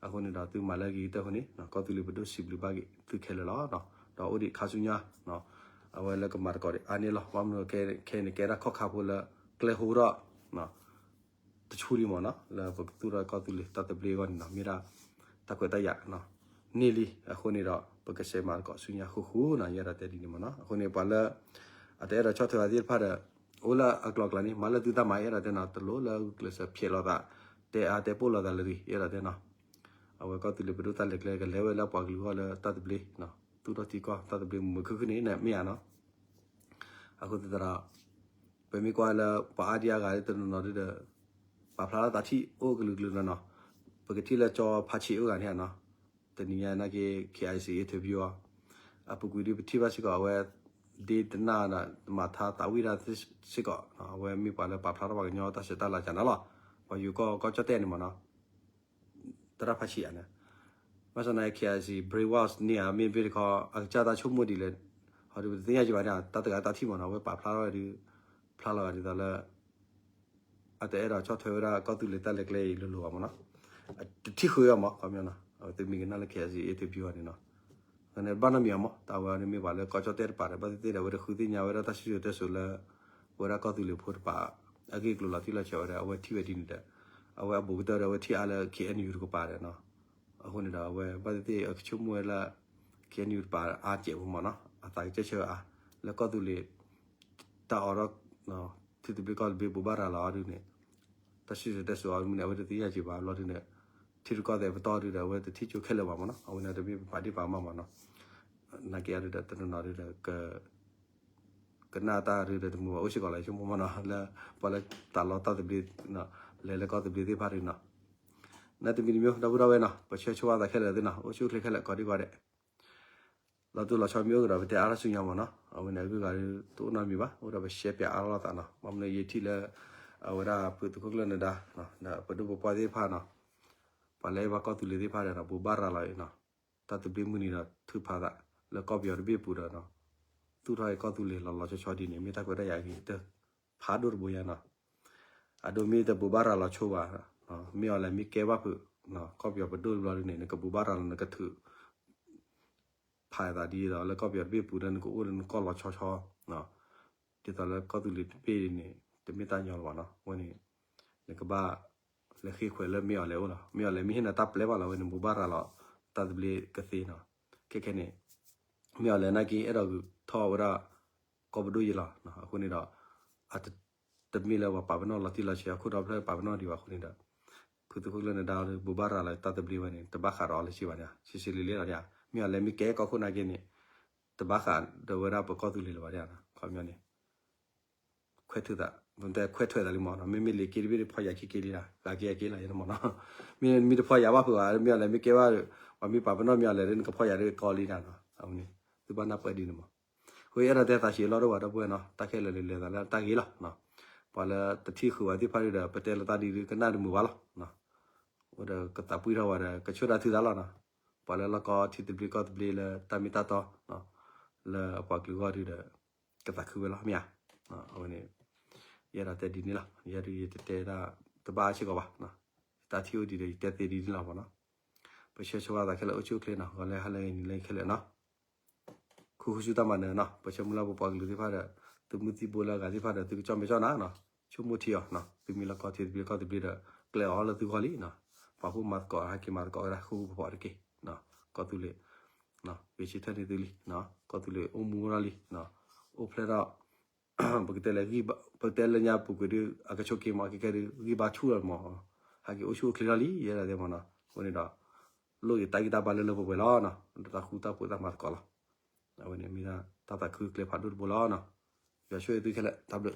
အဃိန့ၣ်ဒီးသုမၤလၢအဂ့ၤကတၢၢ်အဃိန့ၣ် ကီၢ်သူလ့ၤပဒိၣ်စံးဘျုးဘၣ်က့ၤသုခဲလၢာ်လီၤ. ဒီးအိၣ်ဒံးခါဆူညါ အဝဲလၢကမၤသကိးဒံးအါန့ၢ်လီၤ. ဘၣ်မနုၤခဲအံၤန့ၣ် ကဲဒၣ်ခီၣ်ခါဖိလၢကျဲဟိထီၣ် တဆူလံမ့ၢ်နီၤ, လၢပကသူၣ်ထီၣ်ကီၢ်သူလ့ၤတၢ်သဘျ့အဂီၢ်န့ၣ်နီၤ, မ့ၢ်ဒၣ်တၢ်ခွဲးတၢ်ယာ်န့ၣ်လံ. အဃိန့ၣ်ဒီး ပကဆဲးမၤသကိးဆူညါဃူဃူနီၤ, ယအဲၣ်ဒိးတဲဒ်န့ၣ်မ့ၢ်နီၤ. အဃိန့ၣ် ပှၤလၢအတအဲၣ်ဒိးဆီၣ်ထွဲအီၤသ့ၣ်တဖၣ်ဒီး အိၣ်လၢအကျိၤအကျဲန့ၣ် မၤလၢသုတၢ်မၤ ယအဲၣ်ဒိးတဲနီၤ, တလိၣ်လၢကျဲးစၢးဖျဲးလိာ်သး တဲအါတဲပိၢ်လိာ်သးလၢၤတဂ့ၤ, ယအဲၣ်ဒိးတဲနီၤ. အဝဲကီၢ်သူလ့ၤပဒိၣ်တၢ်လဲၤကျဲကလဲၤဝဲလၢပှၤကလုာ်အဂီၢ်လၢတၢ်သဘျ့, သူၣ်ထီၣ်ထံကီၢ်တၢ်သဘျ့မုာ်မုာ်ခုၣ်ခုၣ်န့ၣ် မ့ၢ်ဧါနီၤ. အဃိသတးဒီး ပမ့ၢ်ကွၢ်လၢပှၤအါဒံအါဂၤတနီၤနီၤဒုဒီး ပာ်ဖျါထီၣ်တၢ်ထံၣ်အိၣ်ကလုာ်ကလုာ်နီၤနီၤ, ပကထံၣ်လၢကၠီဖါဆံးအိၣ်ဂၤန့ၣ်ဧါနီၤ, တနံၤညါနာ်က့ KIC interview အီၤ, အပူၤကွံာ်ဒုပထံၣ်ဘၣ်စ့ၢ်ကီး အဝဲဒ့တနၢ်ဒီးမၤထါသးဝံၣ်တၢ်စ့ၢ်ကီး, အဝဲမ့ၢ်ပှၤလၢပာ်ဖျါထီၣ်ပှၤကညီတၢ်ဆဲးတၢ်လၤကၢ်နီၤလီၤ. ပှၤယူၤကီၢ်ကီၢ်ကၠီၣ်တဲၣ်န့ၣ်မ့ၢ်နီၤ သရၣ်ဖါဆံးဧါန့ၣ်, ဘၣ်ဆၣ်သနာ်က့ KIC brainwash န့ၢ်ဧါ မ့ၢ်တဘ့ၣ်တခီ အကစၢ်တၢ်ဆိကမိၣ်ဒ်လဲၣ်, ဟီဒုပတသ့ၣ်ညါက့ၤဘၣ်န့ၣ် တၢ်တဂၤတၢ်ထံၣ်မ့ၢ်နီၤ, အဝဲပာ်ဖျါထီၣ်ဝဲဒုး ဖျါလီၤဂာ်ဒ်သိးလၢ အတအဲၣ်ဒိးဆီၣ်ထွဲဝဲဒၣ်ကီၢ်သူလ့ၤတၢ်လဲၤကျဲအံၤလိၤလိၤဘၣ်မ့ၢ်နီၤ, တထံၣ်ဃုအီၤမ့ၢ် ခီပညီနီၤ, အဝဲသုမ့ၢ်ကနၣ်လၢ KIC interview အီၤန့ၣ်နီၤ ဘၣ်နီတမံၤအီၤမ့ၢ် တၢ်ဝဲအီၤန့ၣ်မ့ၢ်ပှၤလၢကီၢ်ကၠီၣ်တဲၣ်တပၤဒီး ဘၣ်သ့ၣ်သ့ၣ်ဒီး အဝဲတဃုသ့ၣ်ညါဝဲဒၣ်တၢ်စံၣ်စိၤတဲစိၤလၢ ပဝဲဒၣ်ကီၢ်သူလ့ၤဖိတပၤ အဂ့ၢ်အကျိၤလီၤတံၢ်လီၤဆဲးဝဲဒီး အဝဲထံၣ်ဝဲဒ်န့ၣ်ဒီး အဝဲအဘူးကတၢၢ်ဒီး အဝဲထံၣ်အါလၢ KNU တကပၤဒီးနီၤ, အဃိန့ၣ်ဒီး အဝဲဘၣ်သ့ၣ်သ့ၣ်အကဆိကမိၣ်ဝဲလၢ KNU တပၤအါစဲးဖိမ့ၢ်နီၤ, အသးကစၢၢ်ဆၢအါ လၢကီၢ်သူလ့ၤ တၢ်အိးထီၣ် ထံသဘျ့ကီၢ်သဘျ့ဘိးဘၣ်ရၤလီၤအီၤဒုန့ၣ် တၢ်စံၣ်စိၤတဲစိၤအီၤမ့ၢ်န့ၣ် အဝဲတသ့ၣ်ညါက့ၤဘၣ်ဘျီဒုန့ၣ် ထံရူၢ်ကီၢ်သဲးပတီၢ်ဒုဒီး အဝဲတထံၣ်ကၠိခဲလၢာ်ဘၣ်မ့ၢ်နီၤ, အဝဲန့ၣ်တမ့ၢ်ပပာ်ဒ့ၣ်ပာ်ကမၣ်မ့ၢ်နီၤ, နာ်က့အဒုဒီး တနီၤနီၤဒုဒီး ကနၣ်တၢ်ဒုဒီးတမုာ်ဘၣ် အိၣ်စ့ၢ်ကီးလီၤ ယဆိကမိၣ်မ့ၢ်နီၤ, လၢပှၤလၢတၢ်လီတၢ်သဘျ့ လဲၤလၢကီၢ်သဘျ့သ့ၣ်တဖၣ်ဒုနီၤ, နတမံၤတမံၤ ဒီပုၢ်ဒီဝဲၢ်နီၤ ပဆၢဂ့ၤဆၢဝါသးခဲလၢာ်သ့ၣ်နီၤ အိၣ်ဆူၣ်အိၣ်ချ့ခဲလၢာ်ကိးဒံကိးဒဲး လီၤတိၢ်လီၤဆီမ့ၢ်အိၣ်ကဒီး ပတဲအါထီၣ်ဆူညါမ့ၢ်နီၤ, အဝဲန့ၣ်အဂုၤအဂၤဒု တအိၣ်နီတမံၤဘၣ် အိၣ်ဒီးပရှဲပၠးအါထီၣ်လိာ်သးနီၤ, ဘၣ်မနုၤယထံၣ်လၢ အဝဲဒၣ်ဖုသုးခိၣ်ကျၢၢ်နဒါ ပဒိၣ်ပပှၢ်သ့ၣ်တဖၣ်နီၤ, ပှၤလၢအဲၣ်ဘၣ်ကီၢ်သူလ့ၤသ့ၣ်တဖၣ်ဒီး ဘိးဘၣ်ရၤလီၤအံၤနီၤ, တၢ်သဘျ့မုၢ်နံၤဒီးထုကဖၣ်သး လၢကီၢ်ပယီၤတဘ့ၣ်ပူၤဒီး သူၣ်ထီၣ်အံၤကီၢ်သူလ့ၤလီၤလီၤဆီဆီဒ်န့ၣ် မ့ၢ်တၢ်ခွဲးတၢ်ယာ်အဂ့ၤကတၢၢ် ဖးဒိၣ်တဘိညါနီၤ, အဒိမ့ၢ်တဘိးဘၣ်ရၤလီၤဆိဘၣ်, မ့ၢ်အီၤလဲၤမ့ၢ်ကဲဘၣ်ဖုး ကီၢ်ပယီၤပဒိၣ်တဘျီဒ်န့ၣ် နကဘိးဘၣ်ရၤလီၤ နကထုး ဖးအသးဒ်သိးလၢကီၢ်ပယီၤတဘ့ၣ်ပူၤဒီး နကအိၣ်ဒီးနကီၢ်လီၤဆီဆီ, ဒ်သိးလၢကီၢ်သူလ့ၤတဘ့ၣ်န့ၣ် တမ့ၢ်တၢ်ညီလၢၤဘၣ်နီၤ, အဝဲန့ၣ် နကဘၣ်လဲၤဃ့ခွဲးလၢမ့ၢ်အီၤလဲၤအိၣ်လီၤ, မ့ၢ်အီၤလဲၤမ့ၢ်ဟ့ၣ်နၤတၢ်ပျဲဘၣ်လီၤ အဝဲန့ၣ် ဘိးဘၣ်ရၤလီၤ တၢ်သဘျ့ကသ့နီၤ, ခဲခဲန့ၣ် မ့ၢ်အီၤလဲၤနာ်က့ အဲၣ်ဒိးဂုာ်ထီၣ်ဝဲဒၣ် ကီၢ်ပဒိၣ်ယဲလီၤ, အဃိန့ၣ်ဒီး အ တမ့ၢ်လၢပှၤပာ်ပနီၣ်လီၤတံၢ်လီၤဆဲး အခိၣ်ဒီဖျၢၣ်ပာ်ပနီၣ်ဒံးဘၣ်အဃိန့ၣ်ဒီး ဖုသုးခိၣ်ကျၢၢ်နဒါဒီး ဘိးဘၣ်ရၤလီၤတၢ်သဘျ့ဝဲန့ၣ် တဘၣ်ဃးဒီးအီၤလၢၤဘၣ်န့ၣ် ဆံးဆံးလံလံလီၤ, မ့ၢ်အီၤလဲၤမ့ၢ်ကဲကီၢ်ခိၣ်နာ်က့န့ၣ် တဘၣ်ဃးဒီးဝဲဒၣ်ပကီၢ်သူလ့ၤလၢၤဘၣ်န့ၣ် ခီပညီန့ၣ် ခွဲးထုးသး ပတဲခွဲးထွဲးသးလံမ့ၢ်နီၤ, မ့မ့ၢ်လံၤက့တဘ့ၣ်တဖီၣ်ယာ်က့က့လံဒီး ဂၤက့အက့လီၤယဲန့ၣ်မ့ၢ်နီၤ, မ့ၢ်မ့ၢ်တဖီၣ်ယာ်ဘၣ်ဖုးဘၣ် မ့ၢ်အီၤလဲၤမ့ၢ်ကဲဘၣ်ဒီး ပှၤမ့ၢ်ပာ်ပနီၣ်မ့ၢ်အီၤလဲၤဒီး နကဖီၣ်ယာ်ဒီးကီလံနီၤ, အဝဲန့ၣ် သုဘၣ်နၢ်ပၢၢ်ဒ်န့ၣ်မ့ၢ် အဃိအဲၣ်ဒိးတဲသးဆံးလီၤဒိၣ်ဘၣ်ဒီပုၢ်ဝဲၢ်နီၤ, တၢ်ခဲလၢာ်လဲၤလဲၤသးလၢတၢ်ဂ့ၤလီၤ, ပှၤလၢတထံၣ်ဃုာ်ဝဲသ့ၣ်တဖၣ်ဒီး ပတဲလီၤတၢ်ဒ်ဒုးကနၣ်တမုာ်ဘၣ်လီၤ, အိၣ်ဒီးကသးပှံၢ်ထီၣ်ဝဲဒီး ကဆိၣ်တၢ်ထုသးလီၤနီၤ, ပှၤလၢလီၢ်ကီထံသဘျ့ကီၢ်သဘျ့လၢတၢ်မ့ၢ်တၢ်တီ လၢအပှၤကလုာ်ဂီၢ်ဒုးဒီး ကသးခုဝဲလီၤ မ့ၢ်ဧါ, အဝဲန့ၣ် ယအဲၣ်ဒိးတဲဒ်န့ၣ်လီၤ, ယဲဒုးယတတဲဒၣ်တဘၣ်စ့ၢ်ကီးဘၣ်, တၢ်ထံၣ်အိၣ်ဒံးဒီးယတဲသ့ဒ်န့ၣ်လီၤမ့ၢ်နီၤ, ပဆၢဂ့ၤဆၢဝါသးခဲလၢာ်အိၣ်ဆူၣ်အိၣ်ချ့နီၤ, ဂီၤလၢဟါလၢဂ့ၤနံၤလၢခဲလၢာ်နီၤ ခူခူဆူတၢ်မၤနၢၤနီၤ, ပဆၢမုၢ်လၢ်ပပှၤကလုာ်သ့ၣ်တဖၣ်ဒီး သုးမုၢ်သံၣ်ဘိလၢအဂၤသ့ၣ်တဖၣ်ဒီး သုကကၠီၣ်မဲာ်ကၠီၣ်နၤနီၤ, ဆိကမိၣ်ထံအီၤနီၤ, သုမ့ၢ်လၢကီၢ်ထံသဘျ့ကီၢ်သဘျ့ဒီး ကျဲအီၤလၢသုဂီၢ်လံနီၤ, ပာ်ဖှိၣ်မၤသကိးဟဲက့ၤမၤသကိးဝဲဒၣ်ဃူဃူဖိးဖိးတက့ၢ်, ကီၢ်သူလ့ၤ ဂဲၤဆၢထၢၣ်န့ၢ်သုလံ, ကီၢ်သူလ့ၤအိၣ်မူဝဲဒၣ်လံ, အိၣ်ဖျဲၣ်ထီၣ် ပကတဲလၢ ပကတဲလၢညါပူၤကွံာ်ဒုး အကဆိးက့ၤမး ကဲကဲဒုး ဂံၢ်ဘါဆူၣ်လီၤမး, ဟဲက့ၤအိၣ်ဆူၣ်အိၣ်ချ့ထီၣ်လံ ယဲဒၣ်တဲမးနီၤ, အဃိန့ၣ်ဒီး လိၣ်က့ၤတၢ်ဂံၢ်တၢ်ဘါလၢလၢပှဲၤပှဲၤလီၤနီၤ, တၢ်ဃူတၢ်ဖိးတၢ်မၤသကိးလီၤ, အဝဲန့ၣ်မ့ၢ်ဒၣ်တၢ်သးခုကျဲဖးဒိၣ်တဘိလီၤနီၤ, ယွၤဆိၣ်ဂ့ၤသုခဲလၢာ် တၢ်ဘျုး